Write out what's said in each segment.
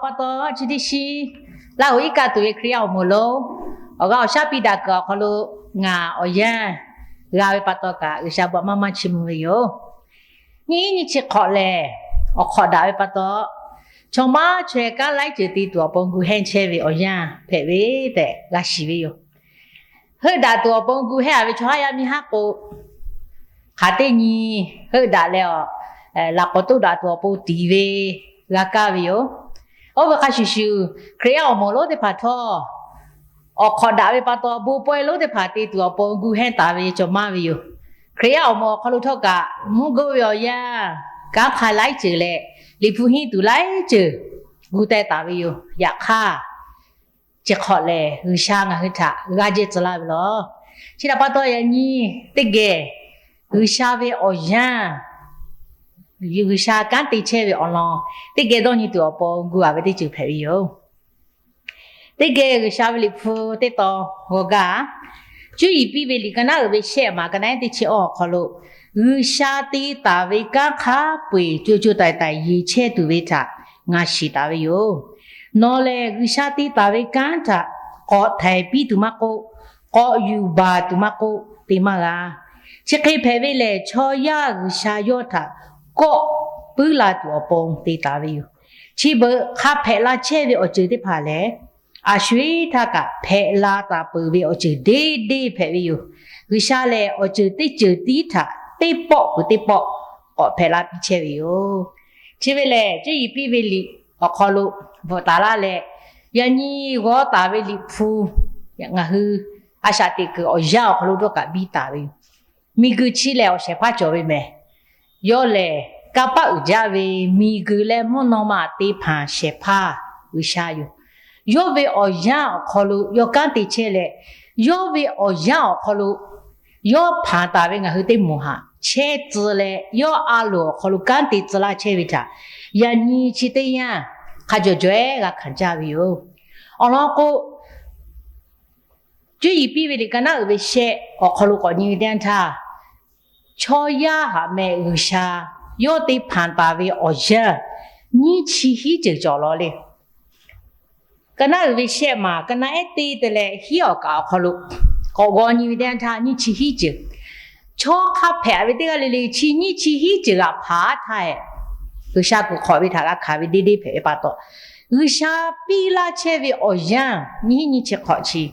Pa taw chi teˇ shiˉ Laˇ huˍ iˉ kaˆ tuˬ ve Hkriꞈ yaˇ awˬ moˍ lonˉ, awˬ g'aˇ awˬ shaˉ piˇ daꞈ kuiˬ awˬ hk'aw lo ngaˬ awˬ yanˇ g'a ve pa taw kaꞈ, G'uiˬsha bon maˇ maˇ chiˇ mvuh ve yoˬ. Nyiˇ nyiˇ chi hk'awꞈ lehˬ, awˬ hk'awꞈ daꞈ ve pa taw, chaw maˇ chaweh kanˉ laiˉ ceuˬ te tuˬ awˬ pon gu hehnˇ chehˇ ve awˬ yanˇ hpehꞈ ve tehꞈ g'a shiˍ ve yoˬ. Heuˆ daꞈ tuˬ awˬ pon gu hehnˇ a ve chaw haˉ yaˇ miˇ haˉ k'o, hk'aˬ teˇ nyi heuˆ daꞈ leh, laꞈ k'awꞈ toˆ daꞈ tuˬ awˬ pon tiˍ ve g'a kaˇ ve yoˬ. Oˇ ve hk'a shuˍ shuˍ, Hkriꞈ yaˇ awˬ moˍ lonˉ teˇ hpaˍ htawˇ, awˬ hk'awꞈ daꞈ ve pa taw bon pawehˇ lonˉ teˇ hpaˍ te tuˬ awˬ pon gu hehnˇ taˍ ve cawˬ maˇ ve yoˬ. Hkriꞈ yaˇ awˬ moˍ awˬ hk'aw lo htawˇ kaꞈ mvuhˇ goˇ ve awˬ yanˇ, kanˉ hk'aˇ laiˉ ceuˬ leh, Liꞈ hpu henˇ tuˬ laiˉ ceuˬ gu teh taˍ ve yoˬ. Yaꞈ hk'aˇ, chi hk'awꞈ lehˬ G'uiˬsha ngaˬ hui htaꞈ g'aˇ jehˇ tcuh laˇ ve lawˬ. Chi htaꞈ pa taw, yaꞈ nyi teˇ geh G'uiˬsha ve awˬ yanˇ, G'uiˬsha kanˉ te chehˇ ve awˬ lawn teˇ geh dawˇ nyi tuˬ awˬ pon gu a ve teˇ ceuˬ hpehꞈ ve yoˬ. Teˇ geh G'uiˬsha ve Liꞈ hpu teˇ tawn g'aw gaˇ. Cuˇ yiˍ piˇ ve liꞈ ka naˉ uiˍ ve shehˆ maˍ ka naˉ ehˉ teˇ chi awˇ awˬ hk'aw lo, G'uiˬsha te taˍ ve kanˉ hk'a peu-eˬ co co taiˍ taiˍ yeˬ chehˇ tuˬ ve htaꞈ ngaˬ shiˍ taˍ ve yoˬ. Nawˬ lehˬ G'uiˬsha te taˍ ve kanˉ htaꞈ k'awꞈ htaiˍ piˇ tuˬ maˇ k'oˆ, k'awꞈ yuˬ baˬ tuˬ maˇ k'oˆ, te maˇ g'a. Chi hk'e hpehꞈ ve lehˬ, chaw yaˇ G'uiˬsha yawˇ htaꞈ kawˆ puiˉ la tuˬ awˬ pon te taˍ ve yoˬ. Chi beuꞈ hk'a hpehꞈ la chehˇ ve awˬ ceuˬ teˇ hpaˍ lehˬ, a sho-eˬ htaˇ kaꞈ hpehꞈ la taˍ peuˬ ve awˬ ceuˬ deˇ deˇ hpehꞈ ve yoˬ. G'uiˬsha lehˬ, awˬ ceuˬ teˇ ceuˬ tiˉ htaꞈ teˇ pawˆ peuˬ teˇ pawˆ k'awꞈ hpehꞈ la piˇ chehˇ ve yoˬ. Chi ve lehˬ, cuˇ yiˍ piˇ ve liꞈ awˬ hk'aw lo bvuhꞈ taˍ laˇ leh, yaꞈ nyi g'aw taˍ ve Liꞈ hpu ngaˬ hui a shaꞈ teꞈ kuiˬ awˬ yanˇ awˬ hk'aw lo dawˇ kaꞈ biˇ taˍ ve yoˬ. Miˬguiˬ chi lehˬ, awˬ shehˍ hpaˇ cawˬ ve mehˬ. Yawˇ lehˬ, kanˇ paˆ uiˍ jaˇ ve miˬguiˬ leh mvuhˇ naw ma teˇ hpaˍ shehˍ hpaˇ G'uiˬsha yoˬ. Yawˇ ve awˬ yanˇ awˬ hk'aw lo yawˇ kanˉ te chehˇ leh, yawˇ ve awˬ yanˇ awˬ hk'aw lo yawˇ hpanˍ taˍ ve ngaˬ hui teˇ moˍ haꞈ chehˇ tcuh leh, yawˇ a loˍ awˬ hk'aw lo kanˉ te tcuh laˇ chehˇ ve htaꞈ yaꞈ nyi chi teˇ yanˇ hk'a jawˬ jawˬ-eˬ g'a hkanˍ jaˇ ve yoˬ. Awˬ lawn k'o, cuˇ yiˍ piˇ ve liꞈ ka naˉ uiˍ ve shehˆ awˬ hk'aw lo k'awꞈ nyi ve teˇ yanˇ htaˇ, chaw yaˇ haꞈ meh G'uiˬsha yawˇ te hpanˍ taˍ ve awˬ yanˇ nyiˇ chi hiˉ ceuˬ cawˬ law le. Ka naˉ uiˍ ve shehˆ maˍ ka naˉ ehˉ teˇ te leh hiˉ awˬ kaꞈ awˬ hk'aw lo k'awꞈ g'aw nyi ve teˇ yanˇ htaˇ, nyiˇ chi hiˉ ceuˬ chaw hk'a hpehꞈ ve teˇ g'aˇ le le, chi nyiˇ chi hiˉ ceuˬ g'aꞈ hpaˍ htaˇ, G'uiˬsha kuˬ hk'awꞈ ve htaꞈ g'a hkanˍ ve deˇ deˇ hpehꞈ ve pa taw, G'uiˬsha piˇ laˇ chehˇ ve awˬ yanˇ nyiˇ hiˉ nyiˇ chi hk'awꞈ chi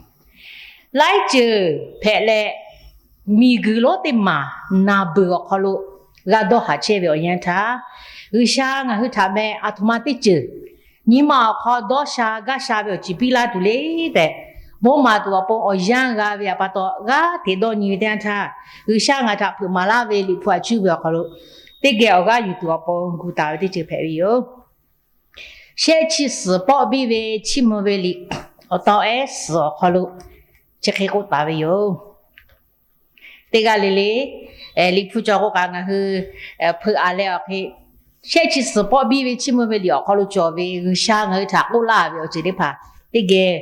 laiˉ ceuˬ hpehꞈ leh, miˬguiˬ lonˉ teˇ maˬ naˬ beuˬ awˬ hk'aw lo g'a dawˇ haˍ chehˇ ve awˬ yanˇ htaˇ, G'uiˬsha ngaˬ hui htaꞈ meh a htoꞈ ma teˇ ceuˬ nyi ma awˬ hk'aw dawˇ sha gaˇ sha ve awˬ ceuˬ piˇ laˇ tuˬ le tehꞈ, bon maˍ tuˬ awˬ pon awˬ yanˇ g'a ve pa taw g'aˇ hteꞈ dawˇ nyi ve teˇ yanˇ htaˇ, G'uiˬsha ngaˬ htaꞈ hpeuꞈ maˍ laˇ ve Liꞈ hpu a cuˇ ve awˬ hk'aw lo teˇ geh awˬ g'aˇ yuˬ tuˬ awˬ pon gu taˍ ve teˇ ceuˬ hpehꞈ ve yoˬ. Shehˆ chi suhˍ pawˆ biˇ ve Chiˇ mvuh ve liꞈ awˬ taw ehˉ suhˍ awˬ hk'aw lo chi hk'e k'oˆ taˍ ve yoˬ. Teˇ g'aˇ le le, Liꞈ hpu cawˬ k'o kaꞈ ngaˬ hui hpeuꞈ a leh awˬ hk'e, shehˆ chi suhˍ pawˆ biˇ ve Chiˇ mvuh ve liꞈ awˬ hk'aw lo cawˬ ve G'uiˬsha ngaˬ hui htaꞈ k'oˆ laˇ ve awˬ ceuˬ teˇ hpaˍ teˇ geh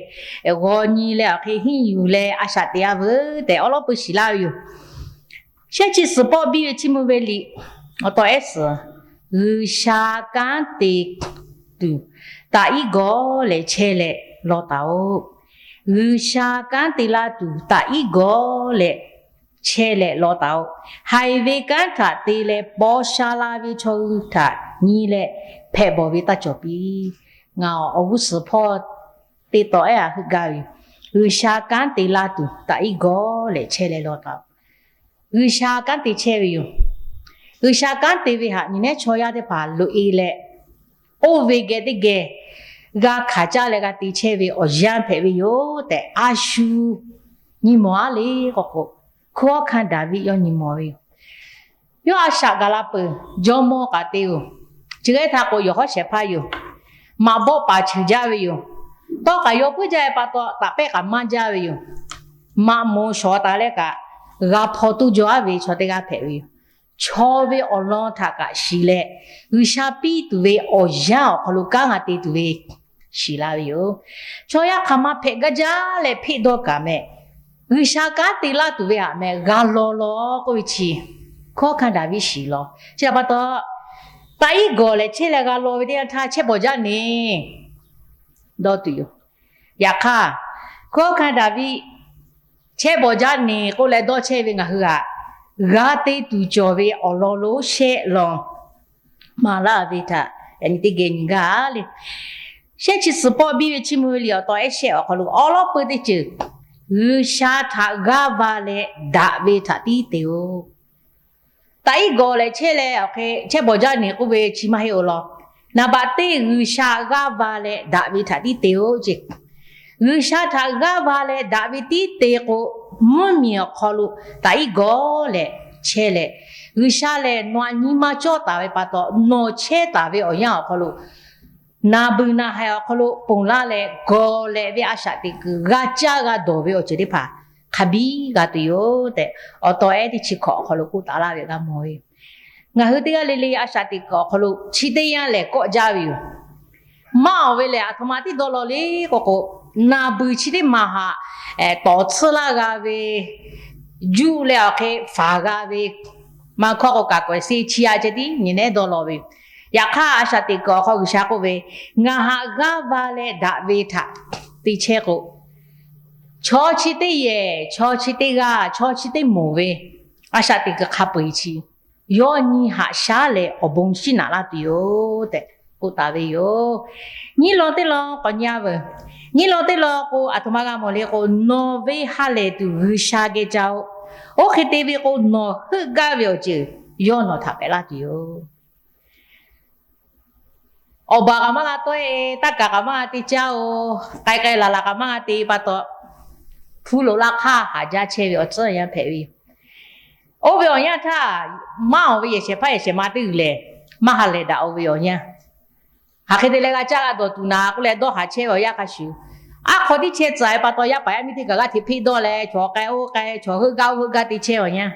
g'aw nyi leh awˬ hk'e henˇ yuˬ leh a shaꞈ teꞈ a veuˬ tehꞈ awˉ lawˉ peu shiˍ laˇ ve yoˬ. Shehˆ chi suhˍ pawˆ biˇ ve Chiˇ mvuh ve liꞈ awˬ taw ehˉ suhˍ, G'uiˬsha kanˉ te tuˬ taꞈ iˉ gawˬ leh chehˇ leh law taˍ-oꞈ. G'uiˬsha kanˉ te la tuˬ taꞈ iˉ gawˬ leh chehˇ leh law taˍ-oꞈ. Haiˬ ve kanˉ htaꞈ te leh paw sha la ve chaw hui htaꞈ nyi leh hpehꞈ bawˬ ve taˇ cawˬ piˇ. Ngaˬ awˬ g'uˇ suhˍ hpawˇ teˇ taw ehˉ a heuˆ gaˇ ve yoˬ. G'uiˬsha kanˉ te la tuˬ taꞈ iˉ gawˬ leh chehˇ leh law taˍ-oꞈ. G'uiˬsha kanˉ te chehˇ ve yoˬ. G'uiˬsha kanˉ te ve htaꞈ nyi nehˉ chaw yaˇ teˇ hpaˍ loꞈ-e leh, oˇ ve geh teˇ geh g'a hkanˍ caˇ leh g'a te chehˇ ve awˬ yanˇ hpehꞈ ve yoˬ tehꞈ a shu nyi mawˬ a le k'o k'o, hkunˉ hawˉ hkanˇ Daˍviˆ yawˇ nyi mawˬ ve yoˬ. Yawˇ a shaꞈ gaˬ la peuˬ, jawˇmawˇ k'aꞈ te-oˬ, chi g'aˇ htaˇ k'o yawˬ hawˉ shehˍ hpaˇ yoˬ. Maꞈ bawˆ paˍ cheuˬ jaˇ ve yoˬ. Tawˇ k'aꞈ yaw puiˉ jaˇ ve pa taw, taꞈ pehˆ k'aꞈ maˇ jaˇ ve yoˬ. Maꞈ moˍ shawˍ taˍ leh kaꞈ, g'a hpaw toˇ jaw aˉ ve chaw teˇ g'aˇ hpehꞈ ve yoˬ. Chaw ve awˬ lawn htaꞈ kaꞈ shiˍ leh, G'uiˬsha piˇ tuˬ ve awˬ yanˇ awˬ hk'aw lo kanˉ g'a te tuˬ ve shiˍ la ve yoˬ. Chaw yaˇ hk'aˬ ma hpehꞈ gaˇ jaˇ leh hpeˆ dawˇ kaꞈ meh, G'uiˬsha kanˉ te laˇ tuˬ ve htaꞈ meh g'a law law k'oˆ ve chi, hkunˉ hawˉ hkanˇ Daˍviˆ shiˍ law. Chi htaꞈ pa taw, taꞈ iˉ gawˬ leh chehˇ leh g'a law ve teˇ yanˇ htaˇ chehˇ bawˬ jaˇ neˬ. dawˇ tuˬ yoˬ. Yaꞈ hk'aˇ, hkunˉ hawˉ hkanˇ Daˍviˆ chehˇ bawˬ jaˇ neˍ k'oˆ leh dawˇ chehˇ ve ngaˬ hui htaꞈ g'a te tuˬ cawˬ ve awˬ lawn lonˉ shehˆ lawn maˍ laˇ ve htaꞈ yaꞈ nyi teˇ geh nyi gaˇ le. Shehˆ chi suhˍ pawˆ biˇ ve Chiˇ mvuh ve liꞈ awˬ taw ehˉ shehˆ awˬ hk'aw lo awˉ lawˉ peuˇ teˇ ceuˬ, G'uiˬsha htaꞈ g'aˇ va leh daꞈ ve htaꞈ tiˉ te-oˬ. Taꞈ iˉ gawˬ leh chehˇ leh awˬ hk'e chehˇ bawˬ jaˇ neˍ k'oˆ ve chi maˇ heˆ-oˬ law. Naˍ baꞈ teˇ G'uiˬsha g'aˇ va leh daꞈ ve htaꞈ tiˉ te-oˬ ce. G'uiˬsha htaꞈ g'aˇ va leh daꞈ ve tiˉ te k'o, mvuhˇmiˬ awˬ hk'aw lo taꞈ iˉ gawˬ leh chehˇ leh, G'uiˬsha lehˬ nawˬ htaꞈ nyi ma cawˇ taˍ ve pa taw, nawˬ chehˇ taˍ ve awˬ yanˇ awˬ hk'aw lo naˍ beuˬ naˍ haiˬ awˬ hk'aw lo ponˬ laˇ leh gawˬ leh ve a shaꞈ teꞈ kuiˬ g'a caˇ g'a dawˬ ve awˬ ceuˬ teˇ hpaˍ hk'a biˇ g'a tuˬ yoˬ tehꞈ, awˬ taw ehˉ teˇ chi hkawꞈ awˬ hk'aw lo k'oˆ taˍ laˇ ve g'a mawˬ ve. Ngaˬ hui teˇ g'aˇ le le a shaꞈ teꞈ kuiˬ awˬ hk'aw lo chi teˇ yanˇ lehˬ kawˆ jaˇ ve yoˬ. Maˇ awˬ ve lehˬ, aˬ htoꞈ ma tiˉ dawˇ law le k'oˆ k'o, naˍ beuˬ chi teˇ maˬ htaꞈ tawˍ tsuhˇ laˇ g'a ve, juˆ leh awˬ hk'e faˍ g'a ve, maˇ hkawˇ k'o kaꞈ kawehˬ se chi aꞈ ceh tiˉ nyi nehˉ dawˇ law ve yoˬ. Yaꞈ hk'aˇ, a shaꞈ teꞈ kuiˬ awˬ hk'aw G'uiˬsha k'oˆ ve, Ngaˬ htaꞈ g'aˇ va leh daꞈ ve htaꞈ te chehˇ k'o, chaw chi teˇ yehˬ, chaw chi teˇ g'aˇ, chaw chi teˇ moˍ ve a shaꞈ teꞈ kuiˬ hk'a peu-eˬ chi yawˇ nyi haꞈ shaˉ leh awˬ bon shiˉ naꞈ laˇ tuˬ yoˬ tehꞈ k'oˆ taˍ ve yoˬ. Nyiˇ lawn teˇ lawn k'awꞈ nyi-a veuˬ. Nyiˇ lawn teˇ lawn k'o, aˬ htoꞈ ma g'a mawˬ le k'o, nawˬ ve ha lehˬ tuˬ G'uiˬsha geh ca-oˬ. Oˇ hk'e te ve k'o, nawˬ heuˆ gaˇ ve awˬ ceuˬ yawˇ nawˬ htaꞈ pehꞈ laˇ tuˬ yoˬ. Awˬ baˬ kaꞈ maˇ g'a tawˆ-e, taˇ kaˍ kaꞈ maˇ g'a te caˇ-oˬ, k'ai k'ai laˬ laˬ kaꞈ maˇ g'a te pa taw, hpu loꞈ laˇ hk'aˇ haꞈ jaˇ chehˇ ve awˬ tcuhˉ yanˇ hpehꞈ ve yoˬ. Oˇ ve awˬ yanˇ htaˇ, maˇ awˬ ve yehˬ shehˍ hpaˇ yehˬ shehˍ ma teˇ g'uiˬ lehˬ, maˇ ha lehˬ daꞈ-o ve awˬ yanˇ, hk'aˬ hk'e te leh g'a caˇ g'a dawˬ tuˬ naˍ k'oˆ leh dawˇ haˍ chehˇ ve awˬ yanˇ hk'a shuˍ, aˉ hk'aw tiˉ chehˇ tcuh-e pa taw, yaˇ paˍ yaˇ miˇ teˇ kaꞈ g'aˇ hteꞈ hpeˆ dawˇ leh, chaw k'ai oˇ k'ai, chaw heuˆ gaˇ oˇ heuˆ gaˇ te chehˇ awˬ yanˇ,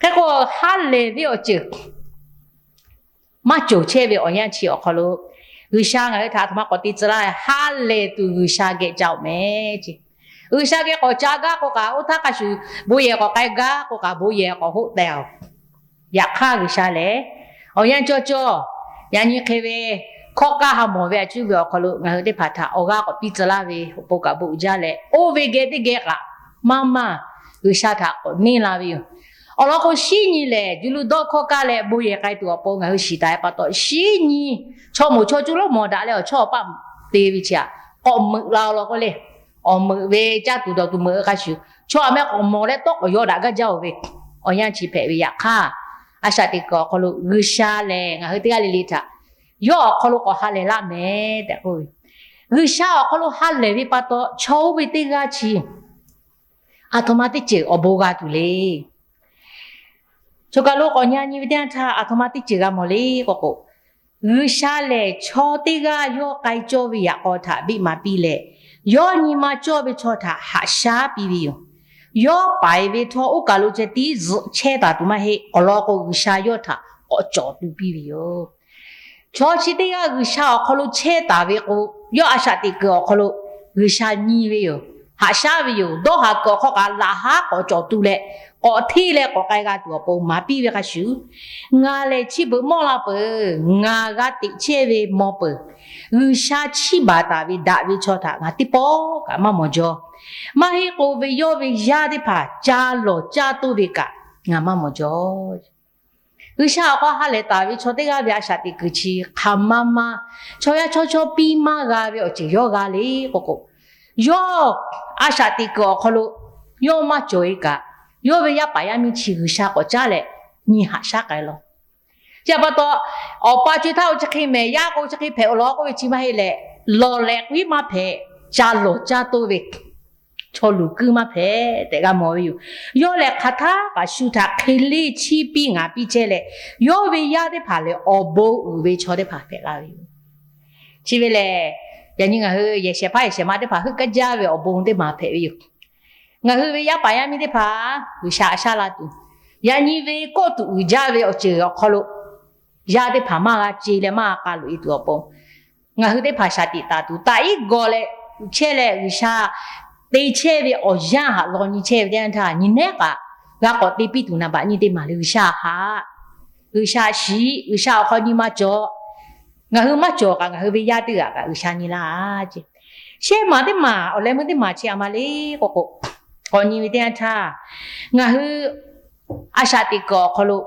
hk'e k'o ha lehˬ ve awˬ ceuˬ maˇ cawˬ chehˇ ve awˬ yanˇ chi awˬ hk'aw lo, G'uiˬsha ngaˬ hui htaꞈ aˬ htoꞈ ma k'awꞈ te tcuh laˇ, ha lehˬ tuˬ G'uiˬsha geh ca-oˬ mehˍ ce. G'uiˬsha geh k'awꞈ ca gaˇ k'o kaꞈ, oˇ htaˇ hk'a shuˍ bon yehˬ k'awꞈ k'ai gaˇ k'o kaꞈ, bon yehˬ k'awꞈ hoˆ teh-oˬ. Yaꞈ hk'aˇ G'uiˬsha lehˬ, awˬ yanˇ cawˇ cawˇ, yaꞈ nyi hk'e ve hkawˇ k'aˇ ha mawˬ ve a cuˇ ve awˬ hk'aw lo ngaˬ hui teˇ hpaˍ htaꞈ awˬ g'aˇ k'awꞈ piˇ tcuh laˇ ve awˬ pon kaꞈ bon uiˍ jaˇ leh, oˇ ve geh teˇ geh kaꞈ maˇ maˇ G'uiˬsha htaꞈ k'awꞈ neˇ la ve yoˬ. Awˬ lawn k'o, shinˉ nyi lehˬ, juˇ lu dawˇ hkawˇ kaˇ leh bon yehˬ k'ai tuˬ awˬ pon ngaˬ hui shiˍ taˍ ve pa taw, shinˉ nyi chaw moˍ chaw cuˇ lonˉ mawˬ daꞈ leh awˬ chawˇ awˬ paˆ te ve chi htaꞈ k'awꞈ meuꞈ la-o law k'oˆ le. Awˬ meuꞈ ve caˇ tuˬ dawˬ tuˬ meuꞈ hk'a shuˍ, chaw aꞈ meh k'awꞈ mawˬ leh tawˇ k'awꞈ yaw daꞈ gaˇ jaˇ-oˬ ve awˬ yanˇ chi hpehꞈ ve yaꞈ hk'aˇ, a shaꞈ teꞈ kuiˬ awˬ hk'aw lo G'uiˬsha lehˬ ngaˬ hui teˇ g'aˇ le le htaꞈ yawˇ awˬ hk'aw lo k'awꞈ ha lehˬ laˇ mehˍ tehꞈ k'oˆ ve. G'uiˬsha awˬ hk'aw lo ha lehˬ ve pa taw, chaw oˇ ve teˇ g'aˇ chi aˬ htoꞈ ma teˇ ceuˬ awˬ bon g'a tuˬ le. Choˬ kaˬ lo k'awꞈ nyi-a nyi ve teˇ yanˇ htaˇ, aˬ htoꞈ ma teˇ ceuˬ g'a mawˬ le k'oˆ k'o, G'uiˬsha lehˬ chaw teˇ g'aˇ yawˇ k'ai cawˇ ve yaꞈ k'aw htaꞈ biˇ maˍ piˇ leh, yawˇ nyi ma cawˇ ve chaw htaꞈ haꞈ shaˉ piˇ ve yoˬ. Yawˇ paiˍ ve htawˇ, oˇ kaˬ lo ceh tiˉ zuhꞈ chehˇ taˍ tuˬ maˇ heˆ. Awˬ lawn k'o, G'uiˬsha yawˇ htaꞈ k'awꞈ cawˬ tu piˇ ve yoˬ. Chaw chi teˇ g'aˇ G'uiˬsha awˬ hk'aw lo chehˇ taˍ ve k'o, yawˇ a shaꞈ teꞈ kuiˬ awˬ hk'aw lo G'uiˬsha nyi ve yoˬ. Haꞈ shaˉ ve yoˬ. Dawˇ haˍ kuiˬ awˬ hk'aw kaꞈ laꞈ haˉ k'awꞈ cawˬ tu leh, k'awꞈ hteˇ leh k'awꞈ k'ai g'a tuˬ awˬ pon maˍ piˇ ve hk'a shuˍ, ngaˬ lehˬ chi beuꞈ mawˇ la peuˬ. Ngaˬ g'a teꞈ chehˇ ve maw peuˬ. G'uiˬsha chiˇ baˬ taˍ ve daꞈ ve chaw htaꞈ ngaˬ teˇ pawˆ kaꞈ maˇ mawˬ jaw. Maˇ heˆ k'o ve, yawˇ ve yaˇ teˇ hpaˍ ca lawˬ caˇ toˇ ve kaꞈ ngaˬ maˇ mawˬ jaw. G'uiˬsha awˬ hk'aw ha lehˬ taˍ ve chaw teˇ g'aˇ ve a shaꞈ teꞈ kuiˬ chi hk'aˬ ma ma, chaw yaˇ chawˇ chawˇ piˇ maˇ g'a ve awˬ ceuˬ yawˇ g'a le k'oˆ k'o, yawˇ a shaꞈ teꞈ kuiˬ awˬ hk'aw lo yawˇ maˇ cawˬ-e kaꞈ, yawˇ ve yaˇ paˍ yaˇ miˇ chi G'uiˬsha k'awꞈ caˉ leh nyi haꞈ shaˉ k'ai law. Chi pa taw, awˬ pa co-e htaˇ o chi hk'e mehˍ, yaˇ k'o chi hk'e hpehꞈ-o law k'oˆ ve chi maˇ heˆ leh, lawˬ lehꞈ k'oiˉ maˇ hpehꞈ, ca lawˬ caˇ toˇ ve chaw luˬ kuiˉ maˇ hpehꞈ tehꞈ g'a mawˬ ve yoˬ. Yawˇ lehˬ hk'aˬ htaˇ kaꞈ shu htaꞈ hk'e leˇ chiˇ piˇ ngaˍ piˇ chehˇ leh, yawˇ ve yaˇ teˇ hpaˍ lehˬ awˬ bon uiˍ ve chaw teˇ hpaˍ hpehꞈ la ve yoˬ. Chi ve lehˬ, yaꞈ nyi ngaˬ hui yehˬ shehˍ hpaˇ yehˬ shehˍ ma teˇ hpaˍ heuˆ gaˇ jaˇ ve awˬ bon teˇ maˬ hpehꞈ ve yoˬ. Ngaˬ hui ve yaˇ paˍ yaˇ miˇ teˇ hpaˍ G'uiˬsha haꞈ shaˉ la tuˬ, yaꞈ nyi ve kawˆ tuꞈ uiˍ jaˇ ve awˬ ceuˬ awˬ hk'aw lo yaˇ teˇ hpaˍ maˇ g'a ce leh maˇ g'a k'a loꞈ-e tuˬ awˬ pon, ngaˬ hui teˇ hpaˍ shaˍ tiꞈ taˍ tuˬ, taꞈ iˉ gawˬ leh chehˇ leh G'uiˬsha te chehˇ ve awˬ yanˇ haꞈ law nyi chehˇ ve teˇ yanˇ htaˇ, nyi nehˉ kaꞈ g'a k'awꞈ te piˇ tuˬ naˍ baꞈ nyi teˇ maˬ le G'uiˬsha haꞈ, G'uiˬsha shiˍ, G'uiˬsha awˬ hk'aw nyi ma cawˬ. Ngaˬ hui maˇ cawˬ kaꞈ ngaˬ hui ve yaˇ teˇ g'aˇ kaꞈ G'uiˬsha nyi laˇ ce. Shehˆ maˬ teˇ maˬ awˬ leh meuˇ teˇ maˬ chi a ma le k'o k'o, k'awꞈ nyi ve teˇ yanˇ htaˇ, ngaˬ hui a shaꞈ teꞈ kuiˬ awˬ hk'aw lo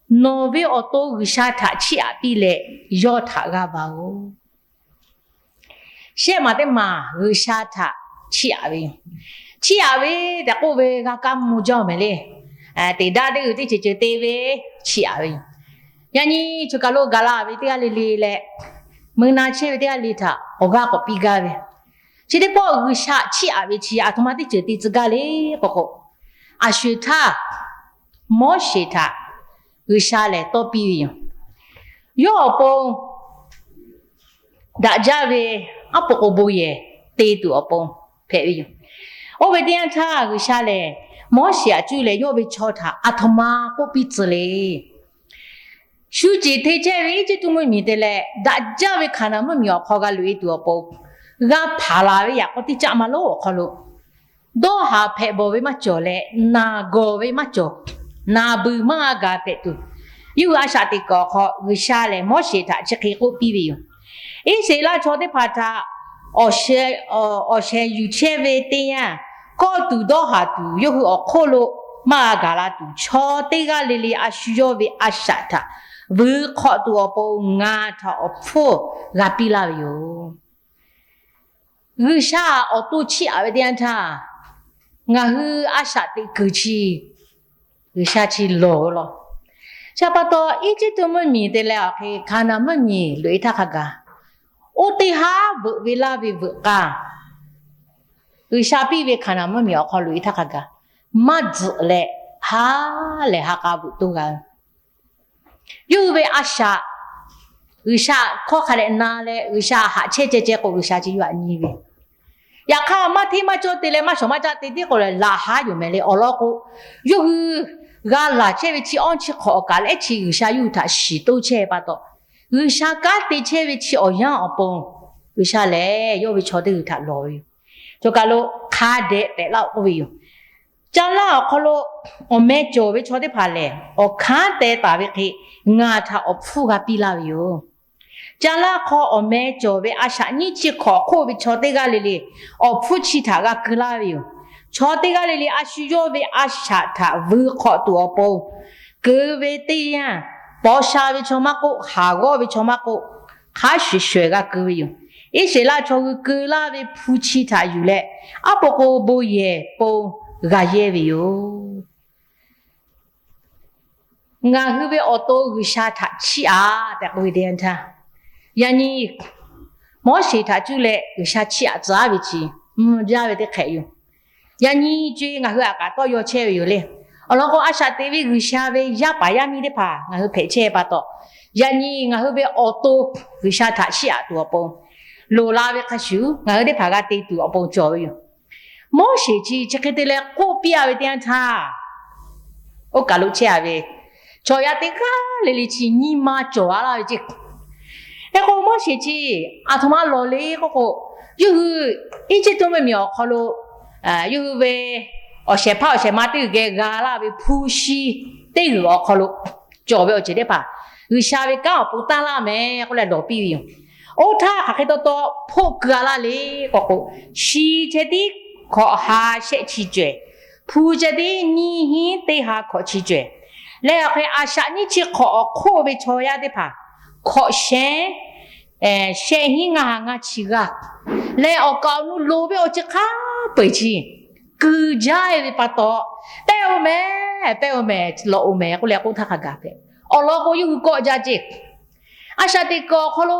nawˬ ve awˬ to G'uiˬsha htaꞈ chiˇ aꞈ piˇ leh yawˇ htaꞈ g'a va-oˬ. Shehˆ maˬ teˇ maˬ G'uiˬsha htaꞈ chiˇ aꞈ ve yoˬ. Chiˇ aꞈ ve tehꞈ k'oˆ ve g'a kaˇ mvuh jaˇ-oˬ mehˍ le. Teˇ daˇ teˇ g'uiˬ teˇ ceuˬ ceuˬ te ve chiˇ aꞈ ve yoˬ. Yaꞈ nyi choˬ kaˬ lo gaˬ la ve teˇ g'aˇ le le leh, mui na chehˇ ve teˇ g'aˇ le htaꞈ awˬ g'aˇ k'awꞈ piˇ gaˇ ve, chi teˇ pawˆ G'uiˬsha chiˇ aꞈ ve chi aˬ htoꞈ ma teˇ ceuˬ te tcuh gaˇ le k'o k'o, a sho-eˬ htaˇ Moˉseˍ htaꞈ G'uiˬsha lehˬ tawˇ piˇ ve yoˬ. Yawˇ awˬ pon daꞈ jaˇ ve aˉ po k'o bon yehˬ te tuˬ awˬ pon hpehꞈ ve yoˬ. Oˇ ve teˇ yanˇ htaˇ G'uiˬsha lehˬ Moˉseˍ aꞈ cuˇ leh yawˇ ve chaw htaꞈ aˬ htoꞈ ma k'oˆ piˇ tcuh le. Shu ceˬ te chehˇ ve Eˇjiˇtuꞈ mvuhˇmiˬ te leh daꞈ jaˇ ve Hkaˍnanˍ mvuhˇmiˬ awˬ hk'aw g'a loꞈ-e tuˬ awˬ pon g'a hpanˍ laˬ ve yaꞈ k'aw teˇ caˆ ma lonˉ awˬ hk'aw lo dawˇ haˍ hpehꞈ bawˬ ve maˇ cawˬ leh, naˬ gawˬ ve maˇ cawˬ, naˬ beuˬ maˇ g'a gaˬ hpehꞈ tuˬ, yawˇ hui a shaꞈ teꞈ kuiˬ awˬ hk'aw G'uiˬsha lehˬ Moˉseˍ htaꞈ chi hk'e k'oˆ piˇ ve yoˬ. Iˉsaˍreˍlaˆ chaw teˇ hpaˍ htaꞈ awˬ sheh yuˬ chehˇ ve teˇ yanˇ, kawˆ tuˬ dawˇ haˍ tuˬ yawˇ hui awˬ hk'oˆ lo maˇ g'a gaˬ la tuˬ, chaw teˇ g'aˇ le le a shu yawˇ ve a shaꞈ htaꞈ vuiˬ hk'awꞈ tuˬ awˬ pon ngaˬ htaꞈ awˬ hpfuhˇ g'a piˇ laˇ ve yoˬ. G'uiˬsha awˬ to chiˇ aꞈ ve teˇ yanˇ htaˇ, ngaˬ hui a shaꞈ teꞈ kuiˬ chi G'uiˬsha chi lawˬ ve law. Chi pa taw Eˇjiˇtuꞈ mvuhˇmiˬ te leh awˬ hk'e Hkaˍnanˍ mvuhˇmiˬ loꞈ-e htaˇ hk'a gaˬ, oˇ teˇ haˉ veuꞈ ve laˇ ve veuꞈ k'aˇ, G'uiˬsha piˇ ve Hkaˍnanˍ mvuhˇmiˬ awˬ hk'aw loꞈ-e htaˇ hk'a gaˬ, maˇ tzuhꞈ leh ha lehˬ ha k'a veuꞈ toˇ g'a ve. Yawˇ hui ve a shaꞈ G'uiˬsha hkawˇ hk'a dehꞈ na leh G'uiˬsha haꞈ chehˇ ceh ceh k'o G'uiˬsha chi yawˇ htaꞈ nyi ve. Yaꞈ hk'aˇ maˇ hteˇ maˇ cawˇ te leh maˇ shawˍ maˇ caˆ te tiˉ k'o lehˬ laꞈ haˉ yoˬ mehˍ le. Awˬ lawn k'o, yawˇ hui g'a laˬ chehˇ ve chi awˇ chi hk'awꞈ awˬ kaꞈ leh chi G'uiˬsha yawˇ hui htaꞈ shiˍ toˇ chehˇ pa taw, G'uiˬsha kanˉ te chehˇ ve chi awˬ yanˇ awˬ pon G'uiˬsha lehˬ yawˇ ve chaw teˇ g'uiˬ htaꞈ lawˬ ve yoˬ. Choˬ kaˬ lo hk'a dehꞈ pehꞈ laˇ-oˆ k'oˆ ve yoˬ. Caˇ lanˇ awˬ hk'aw lo awˬ meh cawˬ ve chaw teˇ hpaˍ lehˬ, awˬ hkanˉ teh taˍ ve hk'e ngaˬ htaꞈ awˬ hpfuhˇ g'a piˇ laˇ ve yoˬ. Caˇ lanˇ hk'aw awˬ meh cawˬ ve a shaꞈ nyiˇ chi hk'awꞈ hk'oˆ ve chaw teˇ g'aˇ le le awˬ hpfuhˇ chi htaꞈ g'a keu laˇ ve yoˬ. Chaw teˇ g'aˇ le le a shu yawˇ ve a shaꞈ htaꞈ vuiˬ hk'awꞈ tuˬ awˬ pon keu ve teˇ yanˇ, paw sha ve chaw maˇ k'oˆ, haˍ g'awˇ ve chaw maˇ k'oˆ, hk'a shuˍ shuˍ g'a keu ve yoˬ. Iˉsaˍreˍlaˆ chaw hui keu laˇ ve hpu chi htaꞈ yuˬ leh, aˉ po k'o bon yehˬ pon g'a yehˇ ve yoˬ. Ngaˬ hui ve awˬ to G'uiˬsha htaꞈ chiˇ aꞈ tehꞈ k'oˆ ve teˇ yanˇ htaˇ, yaꞈ nyi Moˉseˍ htaꞈ cuˇ leh G'uiˬsha chiˇ aꞈ tcuh ve chi mvuh jaˇ ve teˇ hk'ehꞈ yoˬ. Yaꞈ nyi co-e ngaˬ hui aꞈ kaꞈ tawˇ yaw chehˇ ve yoˬ le. Awˬ lawn k'o, a shaꞈ teꞈ ve G'uiˬsha ve yaˇ paˍ yaˇ miˇ teˇ hpaˍ ngaˬ hui hpehꞈ chehˇ pa taw, yaꞈ nyi ngaˬ hui ve awˬ to G'uiˬsha htaꞈ chiˇ aꞈ tuˬ awˬ pon loˍ la ve hk'a shuˍ, ngaˬ hui teˇ hpaˍ g'a te tuˬ awˬ pon cawˬ ve yoˬ. Moˉseˍ chi chi hk'e te leh k'oˆ piˇ-a ve teˇ yanˇ htaˇ, oˇ kaˬ lo chehˇ-a ve chaw yaˇ teˇ g'aˇ le le chi nyi ma cawˬ-a laˇ ve ceˇ. Hk'e k'o, Moˉseˍ chi aˬ htoꞈ ma lawˬ le k'oˆ k'o, yawˇ hui Eˇjiˇtuꞈ mvuhˇmiˬ awˬ hk'aw lo yawˇ hui ve awˬ shehˍ hpaˇ awˬ shehˍ ma teˇ g'uiˬ geh g'a laˇ ve hpu shi teˇ g'uiˬ awˬ hk'aw lo cawˬ ve awˬ ceuˬ teˇ hpaˍ G'uiˬsha ve kanˉ awˬ pon tanˇ laˇ mehˍ k'oˆ leh lawˬ piˇ ve yoˬ. Oˇ htaˇ hk'aˬ hk'e taw taw hpoˆ keu-a laˇ le k'oˆ k'o, shi ceh tiˉ hkawꞈ ha shehˆ chi cawehˬ, hpu ceh tiˉ nyiˇ hinˉ teˇ ha hkawꞈ chi cawehˬ, leh awˬ hk'e a shaꞈ nyiˇ chi hk'awꞈ awˬ hk'oˆ ve chaw yaˇ teˇ hpaˍ hkawꞈ shehˉ shehˆ hinˉ ngaˇ ha ngaˇ chi g'aˇ, leh awˬ kaˍ awˬ nu loˍ ve awˬ ceuˬ hk'a peu-eˬ chi keu jaˇ-e ve pa taw, pehˇ-o mehˍ, pehˇ-o mehˍ, lawꞈ-o mehˍ k'oˆ leh k'oˆ htaˇ hk'a gaˬ hpehꞈ. Awˬ lawn k'o, yawˇ hui kawˆ jaˇ ceˇ. A shaꞈ teꞈ kuiˬ awˬ hk'aw lo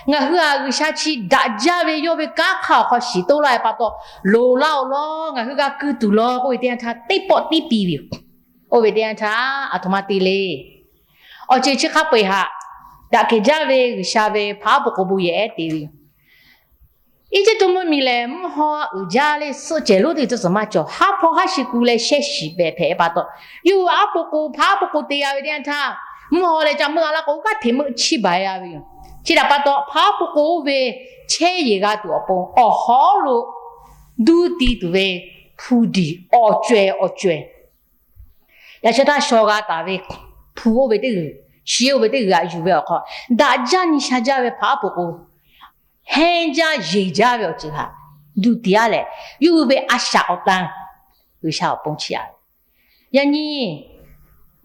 ngaˬ hui-a G'uiˬsha chi daꞈ jaˇ ve yawˇ ve kanˉ hk'aˇ awˬ hk'aw shiˍ toˇ laˇ ve pa taw, loˍ la-oˬ law, ngaˬ hui g'a keu tuˬ law k'oˆ ve teˇ yanˇ htaˇ teˇ pawˆ tiˉ piˇ ve yoˬ. Oˇ ve teˇ yanˇ htaˇ aˬ htoꞈ ma te le. Awˬ ceuˬ chi hk'a peu-eˬ htaꞈ daꞈ kehˬ jaˇ ve G'uiˬsha ve hpaˍ aˉ po k'o bon yehˬ ehˉ te ve yoˬ. Eˇjiˇtuꞈ mvuhˇmiˬ lehˬ mvuhˇ haw uiˍ jaˇ le, suhˆ cehˬ lonˉ teˇ tcuhˉ tcuhˍ maˇ cawˬ, haˉ hpawˇ haˉ shi ku leh shehˇ shiˍ pehˍ hpehꞈ pa taw, yawˇ hui aˉ po k'o hpaˍ aˉ po k'o te g'a ve teˇ yanˇ htaˇ, mvuhˇ haw leh ca meuˆ-a laˇ k'o, g'aˇ hteꞈ meuˆ chiˇ baˬ-e g'a ve yoˬ. Chi htaꞈ pa taw, hpaˍ aˉ po k'o oˇ ve chehˇ yeˬ g'a tuˬ awˬ pon awˬ hawˉ lo duˇ ti tuˬ ve hpu diˬ awˬ cawehˬ awˬ cawehˬ, yaꞈ sheh htaˇ shaw g'a taˍ ve hpu oˇ ve teˇ g'uiˬ, shi oˇ ve teˇ g'uiˬ htaꞈ yuˬ ve awˬ hk'aw, daꞈ jaˇ nyi sha jaˇ ve hpaˍ aˉ po k'o, hehnˇ jaˇ yeˬ jaˇ ve awˬ ceuˬ htaꞈ duˇ tiˍ aˉ lehˬ, yawˇ hui ve a shaꞈ awˬ tan G'uiˬsha awˬ pon chiˇ aꞈ. Yaꞈ nyi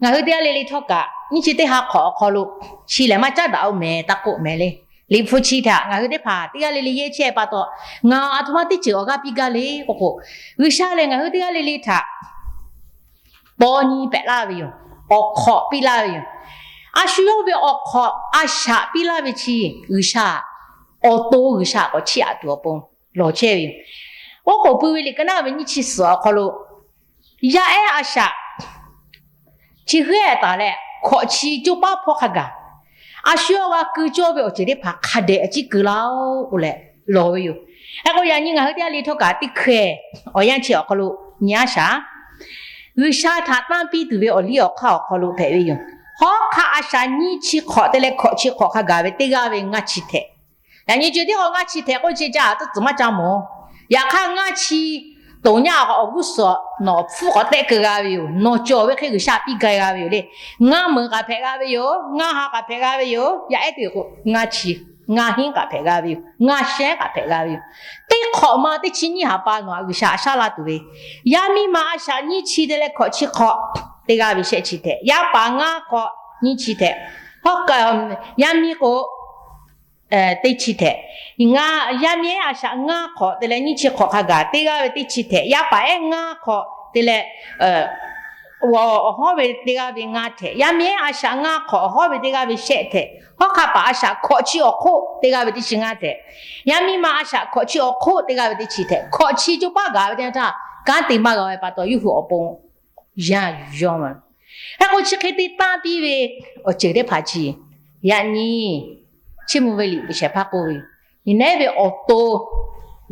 ngaˬ hui teˇ g'aˇ le le htawˇ kaꞈ nyiˇ chi teˇ ha hk'awꞈ awˬ hk'aw lo chi lehˬ maˇ caˉ daꞈ-oˬ mehˍ taˇ k'oˆ mehˍ le. Liꞈ hpu chi htaꞈ ngaˬ hui teˇ hpaˍ teˇ g'aˇ le le yehˇ chehˇ pa taw, ngaˬ aˬ htoꞈ ma teˇ ceuˬ awˬ g'aˇ piˇ gaˇ le k'oˆ k'o, G'uiˬsha lehˬ ngaˬ hui teˇ g'aˇ le le htaꞈ paw nyi pehꞈ laˇ ve yoˬ. Awˬ hk'awꞈ piˇ laˇ ve yoˬ. A shu yawˇ ve awˬ hk'awꞈ a shaꞈ piˇ laˇ ve chi G'uiˬsha awˬ to G'uiˬsha k'awꞈ chiˇ aꞈ tuˬ awˬ pon lawˬ chehˇ ve yoˬ. Oˉ k'oˍ pui ve liꞈ ka naˉ ve nyiˇ chi suhˍ awˬ hk'aw lo yaˇ ehˉ a shaꞈ chi heuˆ taˍ leh hkawꞈ chi coˇ paˉ hpawˇ hk'a gaˬ, a shu yawˇ g'a keu cawˇ ve awˬ ceuˬ teˇ hpaˍ hk'a dehꞈ a ciˉ keu laˇ-oˆ k'oˆ leh lawˬ ve yoˬ. Hk'e k'o yaꞈ nyi ngaˬ hui teˇ g'aˇ le htawˇ kaꞈ teˇ hkeh awˬ yanˇ chi awˬ hk'aw lo nyi a shaꞈ G'uiˬsha htaꞈ tanˇ piˇ tuˬ ve awˬ liˇ awˬ hk'aˇ awˬ hk'aw lo hpehꞈ ve yoˬ. Hawˉ hk'aˆ a shaꞈ nyiˇ chi hk'awꞈ te leh hkawꞈ chi hk'awꞈ hk'a gaˬ ve teˇ g'aˇ ve ngaˇ chi htehꞈ. Yaꞈ nyi co tiˉ k'o ngaˇ chi htehꞈ k'oˆ chi caˇ tcuhˉ tcuhˬ maˇ caˇ mawˬ. Yaꞈ hk'aˇ ngaˇ chi toꞈ nyaˇ awˬ g'uˇ suhˍ nawˬ hpfuhˇ k'awꞈ tehˆ keu g'a ve yoˬ. Nawˬ cawˬ ve hk'e G'uiˬsha piˇ ga g'a ve yoˬ le. Ngaˇ meunˍ k'aꞈ hpehꞈ g'a ve yoˬ. Ngaˇ ha k'aꞈ hpehꞈ g'a ve yoˬ. Yaˇ ehˉ teˇ k'o ngaˇ chi, ngaˇ hinˉ k'aꞈ hpehꞈ g'a ve yoˬ. Ngaˇ shehˉ k'aꞈ hpehꞈ g'a ve yoˬ. Teˇ hk'awꞈ ma teˇ chi nyiˇ ha pa nawˬ htaꞈ G'uiˬsha shaˉ laˇ tuˬ ve, yaˇ miˇ ma a shaꞈ nyiˇ chi te leh hkawꞈ chi hk'awꞈ teˇ g'aˇ ve shehˆ chi htehꞈ, yaˇ paˍ ngaˇ hk'awꞈ nyiˇ chi htehꞈ, hawˉ k'aˆ yaˇ miˇ k'o teˇ chi htehꞈ, yaˇ miˇ ehˉ a shaꞈ ngaˇ hk'awꞈ te leh nyiˇ chi hk'awꞈ hk'a gaˬ teˇ g'aˇ ve teˇ chi htehꞈ, yaˇ paˍ ehˉ ngaˇ hk'awꞈ te leh awˬ hawˉ ve teˇ g'aˇ ve ngaˇ htehꞈ, yaˇ miˇ ehˉ a shaꞈ ngaˇ hk'awꞈ awˬ hawˉ ve teˇ g'aˇ ve shehˆ htehꞈ, hawˉ hk'aˆ paˍ a shaꞈ hkawꞈ chi awˬ hk'oˆ teˇ g'aˇ ve teˇ chi ngaˇ htehꞈ, yaˇ miˇ ma a shaꞈ hkawꞈ chi awˬ hk'oˆ teˇ g'aˇ ve teˇ chi htehꞈ, hkawꞈ chi coˇ paˉ gaˬ ve teˇ yanˇ htaˇ kanˉ te maˇ g'a ve pa taw yawˇ hui awˬ pon yanˇ yuˬ yawˇ ma. Hk'e k'o chi hk'e te tanˇ piˇ ve awˬ ceuˬ teˇ hpaˍ chi, yaꞈ nyi Chiˇ mvuh ve liꞈ bvuhꞈ shehˍ hpaˇ k'oˆ ve, nyi nehˉ ve awˬ to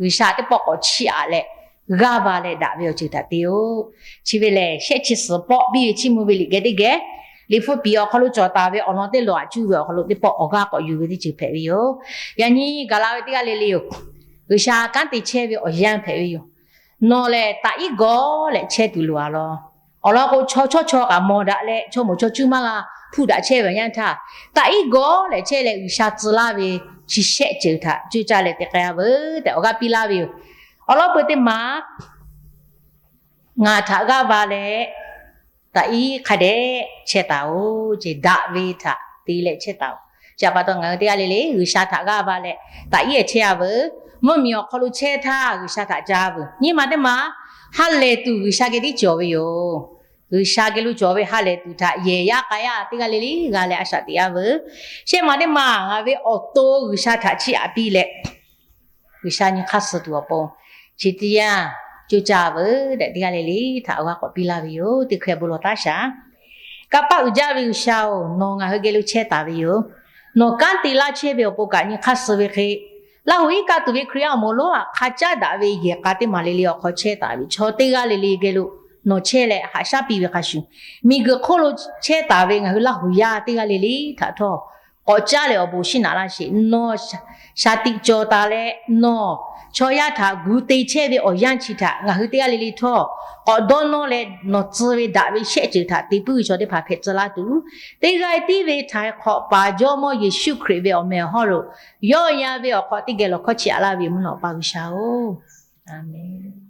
G'uiˬsha teˇ pawˆ k'awꞈ chiˇ aꞈ leh g'aˇ va leh daꞈ ve awˬ ceuˬ htaꞈ te-oˬ. Chi ve lehˬ shehˆ chi suhˍ pawˆ piˇ ve Chiˇ mvuh ve liꞈ geh teˇ geh, Liꞈ hpu piˍ awˬ hk'aw lo cawˬ taˍ ve awˬ lawn teˇ lawn aꞈ cuˇ ve awˬ hk'aw lo teˇ pawˆ awˬ g'aˇ k'awꞈ yuˬ ve teˇ ceuˬ hpehꞈ ve yoˬ. Yaꞈ nyi gaˬ la ve teˇ g'aˇ le le yoˬ. G'uiˬsha kanˉ te chehˇ ve awˬ yanˇ hpehꞈ ve yoˬ. Nawˬ lehˬ taꞈ iˉ gawˬ leh chehˇ tuˬ loˬ a law. Awˬ lawn k'o chaw chawˇ chaw kaꞈ mawˬ daꞈ leh chaw moˍ chaw cuˇ maˇ g'a hpuˇ daꞈ chehˇ ve awˬ yanˇ htaˇ, taꞈ iˉ gawˬ leh chehˇ leh G'uiˬsha tcuh laˇ ve chi shehˆ ceuˬ htaꞈ coˇ caˇ leh te k'ai a veuˬ tehꞈ awˬ g'aˇ piˇ laˇ ve yoˬ. Awˬ lawn peuˬ teˇ maˬ ngaˬ htaꞈ g'aˇ va leh taꞈ iˉ hk'a dehꞈ chehˇ taˍ-oˬ. Ceh daꞈ ve htaꞈ te leh chehˇ taˍ-oˬ. Chi pa taw ngaˬ hui teˇ g'aˇ le le G'uiˬsha htaꞈ g'aˇ va leh taꞈ iˉ chehˇ a veuˬ. Mvuhˇmiˬ awˬ hk'aw lo chehˇ htaˇ G'uiˬsha htaꞈ ca veuˬ. Nyi ma teˇ maˬ ha lehˬ tuˬ G'uiˬsha geh tiˉ cawˬ ve yoˬ. G'uiˬsha geh lo cawˬ ve ha lehˬ tuˬ htaꞈ yehˬ yaˇ k'a yaˇ teˇ g'aˇ le le g'a leh a shaꞈ teꞈ a veuˬ. Shehˆ ma teˇ maˬ ngaˬ ve awˬ to G'uiˬsha htaꞈ chiˇ aꞈ piˇ leh G'uiˬsha nyi hk'aˇ suh tuˬ awˬ pon chi teˇ yanˇ coˇ caˇ veuˬ tehꞈ teˇ g'aˇ le le htaꞈ awˬ g'aˇ k'awꞈ piˇ laˇ ve yoˬ. Teˇ hkeh bon lawˬ taˉ shaˍ. Kanˇ paˆ uiˍ jaˇ ve G'uiˬsha-oˬ, nawˬ ngaˬ hui geh lo chehˇ taˍ ve yoˬ. Nawˬ kanˉ te laˇ chehˇ ve awˬ pon kaꞈ nyi hk'aˇ suh ve hk'e, Laˇ huˍ iˉ kaˆ tuˬ ve Hkriꞈ yaˇ awˬ moˍ lonˉ aꞈ hk'a caˉ daꞈ ve yehˬ k'a teˇ maˬ le le awˬ hk'aw chehˇ taˍ ve chaw teˇ g'aˇ le le geh lo nawˬ chehˇ leh haꞈ shaˉ piˇ ve hk'a shuˍ, miˬguiˬ hk'oˆ lo chehˇ taˍ ve ngaˬ hui Laˇ huˍ yaˇ teˇ g'aˇ le le htaꞈ htawˇ k'awꞈ caˉ leh awˬ bon shinˉ naꞈ laˇ sheˍ. Nawˬ shaˍ tiꞈ cawˬ taˍ leh nawˬ chaw yaˇ htaꞈ gu te chehˇ ve awˬ yanˇ chi htaꞈ ngaˬ hui teˇ g'aˇ le le htawˇ k'awꞈ dawˇ nawˇ leh nawˬ tcuh ve daꞈ ve shehˆ ceuˬ htaꞈ te puiˉ ve chaw teˇ hpaˍ hpehꞈ tcuh laˇ tuˬ, teˇ g'aˇ tiˉ ve htaiˍ hk'awꞈ paˍ Jawˇmawˇ Yeˍsuˆ Hkriꞈ ve awˬ meh awˬ hawˉ lo yawˇ yan ve awˬ hk'aw teˇ geh lawˬ hkawˇ chiˇ aꞈ laˇ ve yoˬ mvuhˇ naw pa G'uiˬsha-oˬ, aˬ menˍ.